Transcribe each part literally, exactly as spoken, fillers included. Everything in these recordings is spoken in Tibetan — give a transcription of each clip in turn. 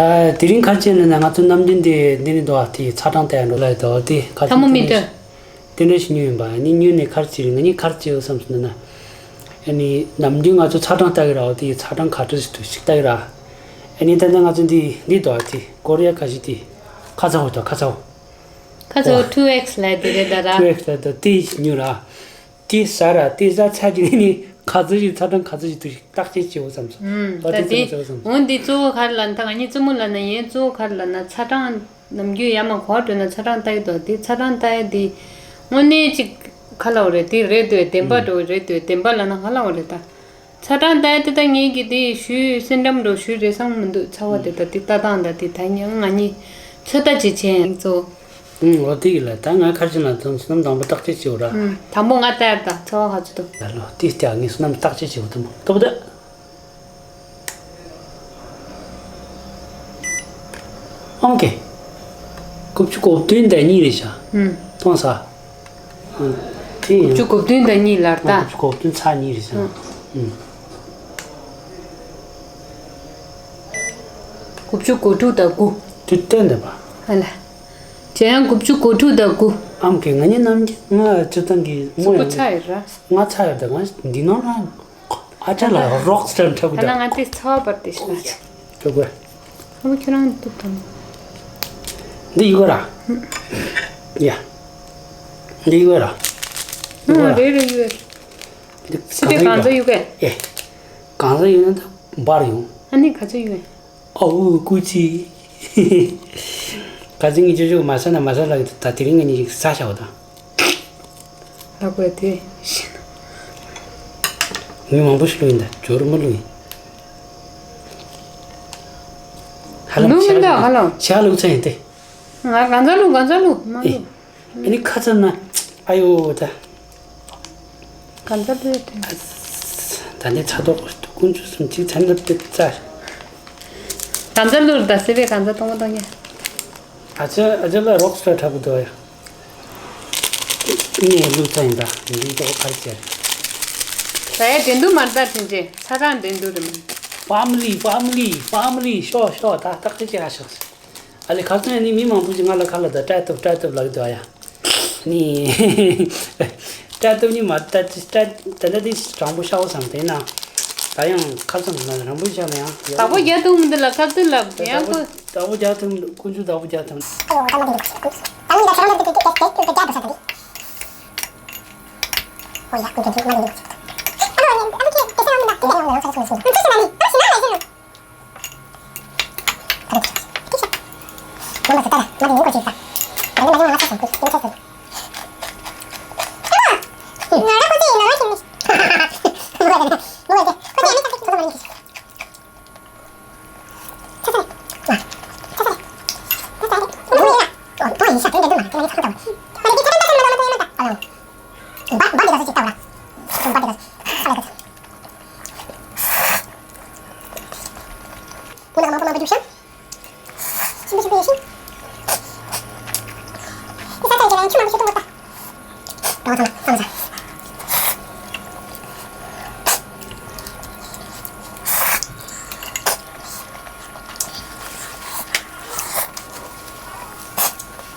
ཨ། དེ་རིང་ག་རེ་བྱས་ན་ང་ཚོ་ནམ་རྒྱུན་དེ་འདི་ནས་འདུག་ཨ། དེ་ཚ་གྲང་བལྟ་ཡ་འགྲོ་ལ་འདུག་དེ་ག་རེ་ཐལ་མོ་མི་བྱས་ན་ལྟོས། དེ་འདྲ་ཞིག་ཉོས་ཡིན་པ། ཨ་ནི་ཉོས་ནས་ག་རེ་བྱས་རེད། ང་གཉིས་ག་རེ་བྱས་ཡོད་བསམ་སོང་ན། ཨ་ནི་ནམ་རྒྱུན་ང་ཚོ་ཚ་གྲང་ལྟ་གི་ར། འོ་དེ་ཚ་གྲང་ག་འདྲ་ཞིག་འདུག་ཞིག་ལྟ་གི་ར། ཨ་ནི་ད་ལྟ་ང་ཚོ་འདི་འདི་འདུག་ཨ། དེ་ཀོ་རི་ཡ་ག་ཞིག་དེ་ཁ་ཚ་བོ་འདུག་ཁ་ཚ་བོ། ཁ་ཚ་བོ་ཨོ། ཊུ་ཨེག་སི་ལབ་དེ་རེད་ད་ར། ཊུ་ཨེག་སི་ལབ་དེ་དེ་ཞིག་ཉོས་ར། དེ་ཟ་ར། དེ་ཟ་ཚར་རྗེས་ནི་ག་ཚོད་ཞིག་ཚ་གྲང་ག་ཚོད་ཞིག་འདུག་ཞིག་བརྟག་དཔྱད་བྱེད་འོ་བསམ་སོང་། ཨུམ། ད་ད་དེ་དེ་བསམ་ཚར་བསམ་སོང་། འོ་འདི་གཙོ་བོ་ག་རེ་ལབ་ན། ད་ང་གཉིས་རྩེད་མོ་ལབ་ན་ཡིན། གཙོ་བོ་ག་རེ་ལབ་ན་ཚ་གྲང་ནམ་རྒྱུན་ཡར་མར་གོ་བ་འགྲོ་ན་ཚ་གྲང་ལྟ་ཡི་འདུག་དེ་ཚ་གྲང་ལྟ་ཡ་དེ་དངོས་གནས་ཅིག་ག་ལབ་དགོས་རེད། དེ་རེད་འདུག་བདེན་པ་ཨུམ། འགྲོ་རེད་འདུག་བདེན་པ་ལབ་ན་ག་ལབ་དགོས་རེད་ད། ཚ་གྲང་ལྟ་ཡ་དེ་ད་ངེད་ཀྱི་དེ་ཞུ་སེམས་ཁྲམ་འགྲོ་ཞུ་རེ་ཟུང་མི་འདུག་ཚ་བ་དེ་ད་དེ་ལྟ་སྟངས་ད་དེ་ད་ཉིན་ང་གཉིས་ཚོད་ལྟ་བྱེད་ཆེན་གཙོ་བོ། ཨུམ། འོ་དེ་ཡིན་ལ། ད་ང་ག་རེ་བྱས་ན་ད་བསོད་ནམས་དང་པོ་བརྟག་དཔྱད་བྱེད་འོ་ར། ཨུམ། དང་པོ་ང་ལྟ་ཡ་ད་ཚ་བ་ག་ཚོད་འདུག་ད་ལོ་དེ་ལྟ་ངས་བསོད་ནམས་བརྟག་དཔྱད་བྱེད་འོ་ད་མོ་ལྟོ་བུ་ད། ཨང་ཀི། དགུ་བཅུ་གོ་བདུན་དང་གཉིས་རེད་ཤག་ཨུམ། མཐོང་ས། ཨང་། དེ་ཡིན། དགུ་བཅུ་གོ་བདུན་དང་གཉིས་ལབ་ད། ཨང་། དགུ་བཅུ་གོ་བདུན་ཚེག་གཉིས་རེད་ཤག་ཨུམ། དགུ་བཅུ་གོ་དྲུག་དང་དགུ། དེ་བསྟན་འདུག་པ། ཨ་ལ། དེ་ཡང་དགུ་བཅུ་གོ་དྲུག་དང་དགུ། ཨང་ཀི། ང་གཉིས་རྣམས་ཀྱི་ང་སྤྱིར་བཏང་གི་མོ་ཡང་ཚ་ཡོད་ར། ང་ཚ་ཡོད་ད། ང་འདི་ནང་ལ། ཨ་ཅག་ལ་རོགས་སི་ཊར་འཁྲབ་གི་ད་ད། ང་དེ་ཚ་བ་པར་དེ་ཤི་ལ། ཅོ་གོ། ཨ་མ་ཁྱོད་རང་ཏུ་ཐོན། འདི་ཡི་གོ་ར། ཡ། འདི་ཡི་གོ་ར། ཡི་གོ་ར། རེ་རེ་ཡོད། འདི་སི་ཏེ་གང་ཚ་ཡོད་ག་ཨེ། གང་ཚ་ཡོད་ན་ད་འབར་ཡོང་། ཨ་ནི་ག་ཚོད་ཡོད། ཨ་འུ་ཀུ་ཅི། ག་ཚོད་ངས་ཅོ་ཅོ་མ་ཟ་ན་མ་ཟ་ལ་ད་དེ་རིང་ངས་ཉིད་ཟ་བྱ་བ་དང་། ལ་གོ་དེ། མི་མང་པོ་ཞིག་ལུས་ཡིན་ད། ཇོ་རུ་མ་ལུས་ཡིན། ཧ་ལམ་ལུས་མིན་ད་ཧ་ལམ། ཤ་ལུག་ཚ་ཡིན་ཏེ། ང་གང་ཚ་ལུག་གང་ཚ་ལུག་མ་ལུག་ཨ་ནི་ཁ་ཚ་ན། ཨ་ཡོ་ད། གང་ཚ་ལུག་དེ། ད་ནི་ཚ་ཏོག་ཀུན་སྤྱོད་སུམ་གཅིག་ཚན་རབ་ཏིག་ཙ། གང་ཚ་ལུག་ད་སེ་བའི་གང་ཚ་གཏོང་གཏོང་ཡ། ཨ་ཅེ་ཨ་ཅེ་ལ་རོགས་སི་ཊར་འཁྲབ་གི་འདུག་ཡ། ངས་ལུག་ཚ་ཡིན་ད། འདི་ཏོག་ཁར་ཅེར། ད་ཡ་དེ་འདུག་མར་ད་དྲིན་ཅན་ཚ་གྲང་དེ་འདུག་རེད་མ། ཕ་མི་ལི་ཕ་མི་ལི་ཕ་མི་ལི་ཤོག་ཤོག་ད་ཏག་ཏག་ཅིག་ཨ་ཤོག་ཨ་ལེ་ཁ་སང་ནི་མི་མང་པོ་ཞིག་ང་ལ་ཁ་ལ་ད་སྐྲ་གཏུབ་སྐྲ་གཏུབ་ལབ་འདུག་ཡ། ནི། སྐྲ་གཏུབ་ནི་མ་ད་སྐྲ་ད་ད་དེ་དྲང་པོ་ཤ་བོ་བསམ་དེ་ན། ད་ཡང་ཁ་སང་ང་རང་པོ་ཤ་ན་ཡང་ཡ། བདག་པོ་རྒྱག་ཐུབ་མི་འདུག་ལ་ཁ་གཏུབ་ལབ་ཡང་ཁོ། བདག་པོ་རྒྱག་ཐུབ་མི་འདུག་ཀུན་སྤྱོད་བདག་པོ་རྒྱག་ཐུབ་མི་འདུག་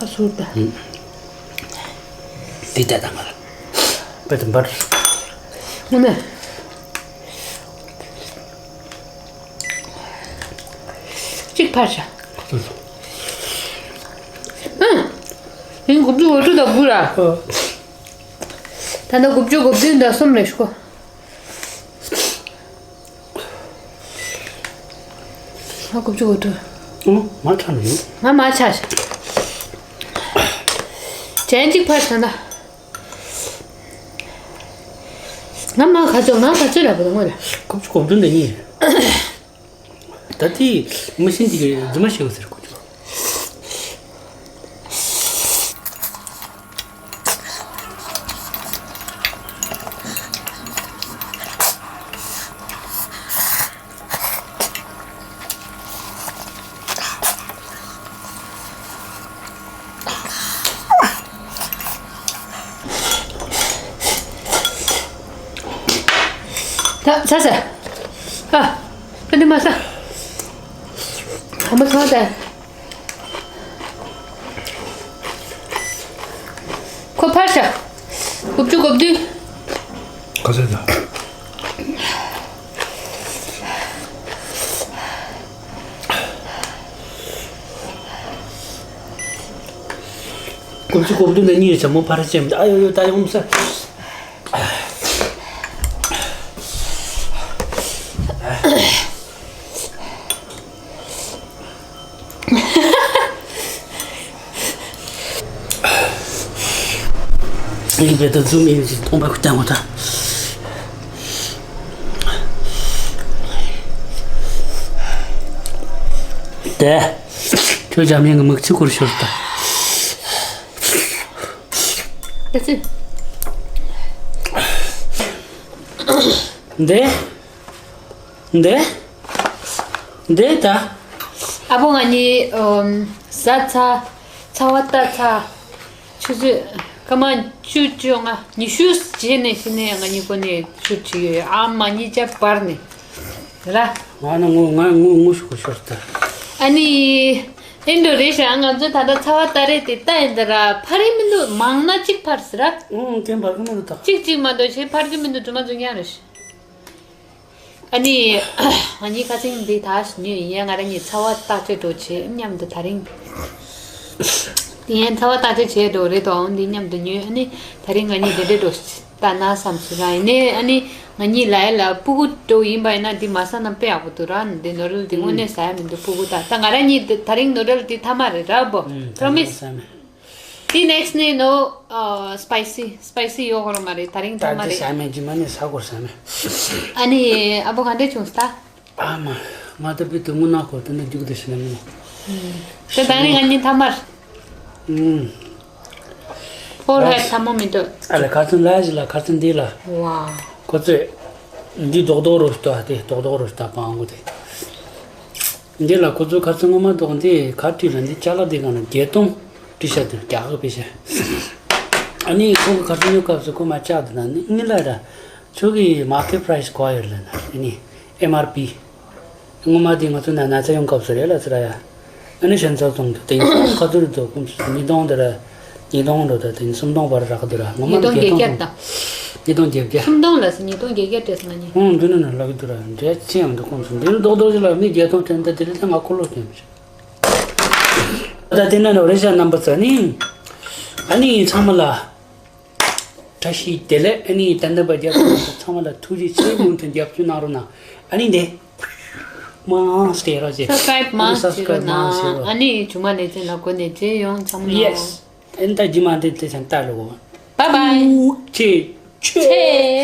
ཨ་སུར་ད། འདི་ལྟ་དང་ང་ལ། པེ་ཏི་འབར། ངུ་མེ། གཅིག་ཕར་བཞག་ཨང་། ཡིན་དགུ་བཅུ་གོ་དྲུག་དང་དགུ་ར། ཨ། ད་ནི་དགུ་བཅུ་གོ་བདུན་དང་གསུམ་རེད་ཤོ། ང་དགུ་བཅུ་གོ་དྲུག་ཨང་། མ་ཁྲ་ནི། ང་མ་ཆ་ཤ། ཅན་གཅིག་ཕར་བཞག་ན། ང་མ་ག་ཚོད་ང་ག་ཚོད་ར་བ་དང་ངོ་ར། དགུ་བཅུ་གོ་བདུན་དང་གཉིས། ད་དེ་མི་ཤིན་དེ་གི་རྫུན་མ་ཤེས་ཟེར་དགུ་བཅུ། ད་ཟ་ཟ། ཨ། ཨ་འདི་མ་ཟ། ཧམ་པ་ཚང་ད། ཁོ་ཕར་བཞག་དགུ་བཅུ་གོ་བདུན། ག་ཚོད་ད། དགུ་བཅུ་གོ་བདུན་ལ་གཉིས་ཟེར་མོ་ཕར་ཅེམ་ཨ་ཡོ་ཡོ་ད་ཡོང་ས། ཡིན་པའི་ད་ཛུམ་ཡིན་ཞིག་སྟོང་པ་ཁུ་བསྟན་གོ་ད། དེ། ཁྱོད་འཇམ་དབྱངས་ཀྱི་མིག་ཆུ་ཁུར་ཤོར་ད། ད་ཚེ། འདི། འདི། འདི་ད། ཨ་བོ་ང་གཉིས་ཨམ་ཟ་ཚ། ཚ་བ་ལྟ་ཚ། ཆུ་ཚོད་སྐར་མ་བཅུ་བཅོ་ལྔ་ཉི་ཤུ་རྗེས་ནས་ཤི་ནས་ང་གཉིས་ཀོ་ནས་ཆུ་བྲིས་ཡོད་ཨ་མ་གཉིས་ཆ་བར་ནས་ར། ང་ན་ངུ་ང་ངུ་ངུ་ཤོར་ཤོར་ད། ཨ་ནི། ཨིན་འགྲོ་རེད་ཤག་ང་ཚོ་ད་ལྟ་ཚ་བ་ལྟ་རེད་དེ་ལྟ་ཡིན་ད་ར་ཕར་རིང་མི་འདུག་མང་ན་གཅིག་ཕར་ཟེར་ར། ཨུང་ཀེམ་བར་གི་མི་འདུག་ད། གཅིག་གཅིག་མ་གཏོགས་ཞེ་ཕར་གི་མི་འདུག་དུ་མ་འཛུགས་ཉག་རེད་ཤག་ཨ་ནི། ང་གཉིས་ཁ་སང་འདི་ད་ཉོས་ཡིན་ཡ་ང་རང་གཉིས་ཚ་བ་བརྟག་དཔྱད་འགྲོ་བྱེད་མཉམ་དུ་ད་རིང་། དེ་ཡན་ཚ་བ་བརྟག་དཔྱད་བྱེད་འགྲོ་རེད་དོ་འོང་འདི་མཉམ་དུ་ཉོས་ཨ་ནི་ད་རིང་ང་གཉིས་འདི་འདྲས་འགྲོ་ལྟ་ན་བསམ་སུ་ར་ཡིན་ནས་ཨ་ནི་ང་གཉིས་ལ་ཡ་ལ་སྤུ་གུ་འགྲོ་ཡིན་པ་ཡིན་ན་འདི་མ་ཟ་ན་དཔེ་ཡག་པོ་འདུག་ར་འདི་ནོ་རེལ་འདི་དངོས་གནས་ཟ་ཡ་མི་འདུག་སྤུ་གུ་ད་ད་ང་རང་གཉིས་འདི་ད་རིང་ནོ་རེལ་འདི་ཐ་མ་རེད་ར་བོ་པྲོ་མིས། དེ་next ནས་ནོ་spicy spicy ཡོད་ཧོ་རོ་མ་རེད་ད་རིང་ཐ་མ་རེད། ས་མེད་ཇི་མ་ནས་ས་གོར་ས་མེད། ཨ་ནི་ཨ་བོ་ག་འདྲས་བྱུང་ས་ད། ཨ་མ། ང་ད་བི་དུ་ངུ་ན་ཁོ་དེ་འདྲ་རྒྱུག་དེ་ཤི་ན་མིན། དེ་ད་ནི་ང་གཉིས་ཐ་མར། ཨུམ། ཕོར་ཧེ་ཐ་མོ་མི་འདུག་ཨ་ལ་ཁ་ཚོན་ལ་ཞི་ལ་ཁ་ཚོན་འདི་ལ། ཝ། ཁོ་ཚོས། འདི་རྡོག་རྡོག་རོ་ཞིག་ལྟ་དེ་རྡོག་རྡོག་རོ་ཞིག་ལྟ་པང་གོ་དེ། འདི་ལ་ཁོ་ཚོ་ཁ་ཚོན་ངོ་མ་རྡོག་འདི་ཁ་བྲིས་ལ་འདི་ཅ་ལག་འདི་གང་ལ་བརྒྱད་སྟོང་བྲིས་ཤ་འདི་རྒྱ་ག་པེ་ཤ། ཨ་ནི་ཁོ་གི་ཁ་ཚོན་ཉོ་སྐབས་སུ་ཁོ་མ་ཅག་འདི་ན་ནི་ནི་ལ་ར། ཁྱོད་ཀྱི་market price གོ་ཡོད་ལ་ན་ཨ་ནི་M R P། སྔོན་མ་དེ་ང་ཚོ་ན་ན་ཚ་ཡོང་སྐབས་སུ་རེད་ལ་ཚེ་ར་ཡ། ཨ་ནི་ཞན་ཚ་ཙོང་དུ་དེང་སང་ཁ་ཚུར་དུ་ཀུང་སུ་ཉིས་སྟོང་དེ་ར། ཉིས་སྟོང་འགྲོ་ད་དེང་སུམ་སྟོང་བར་རག་དུ་ར་ངོ་མ་ཉིས་སྟོང་བརྒྱད་སྟོང་བརྒྱད་བརྒྱད་ཙམ། ཉིས་སྟོང་བརྒྱད་བརྒྱད། སུམ་སྟོང་ལ་སི་ཉིས་སྟོང་བརྒྱད་བརྒྱད་སྤྲད་སོང་ང་གཉིས། ཁོང་འདི་ནི་ནི་ལག་དུ་ར་འདྲེ་ཅི་ཡང་འདུག་ཀུང་སུ་འདི་ནི་རྡོག་རྡོག་ཅི་ལ་མི་བརྒྱད་སྟོང་དྲན་ད་དེ་ལས་ད་ང་ཁོ་ལོ་དྲན་མི་ཤེས། ད་དེ་ན་ནི་རེ་ཤ་རྣམ་པ་ཚ་ནི། ཨ་ནི་ཚང་མ་ལ། བཀྲ་ཤིས་བདེ་ལེགས། ཨ་ནི་ཏན་ཏན་པ་རྒྱབ་ཚང་མ་ལ་ཐུགས་རྗེ་ཆེ། མུ་མཐུད་རྒྱབ་སྐྱོར་གནང་རོགས་གནང་། ཨ་ནི་འདི་མང་སྟེ་རོ་ཅེ། Subscribe མང་སྟེ་རོ་གནང་། ཨ་ནི་ཇུ་མ་ལེ་ཚན་ལ་གོ་ནས་རྗེས་ཡོང་ཚང་མ་ལ། Yes། ཨ་ནི་ད་ཇི་མ་འདི་དེ་ཚན་ལྟ་རོགས། Bye bye། ཐུགས་རྗེ་ཆེ།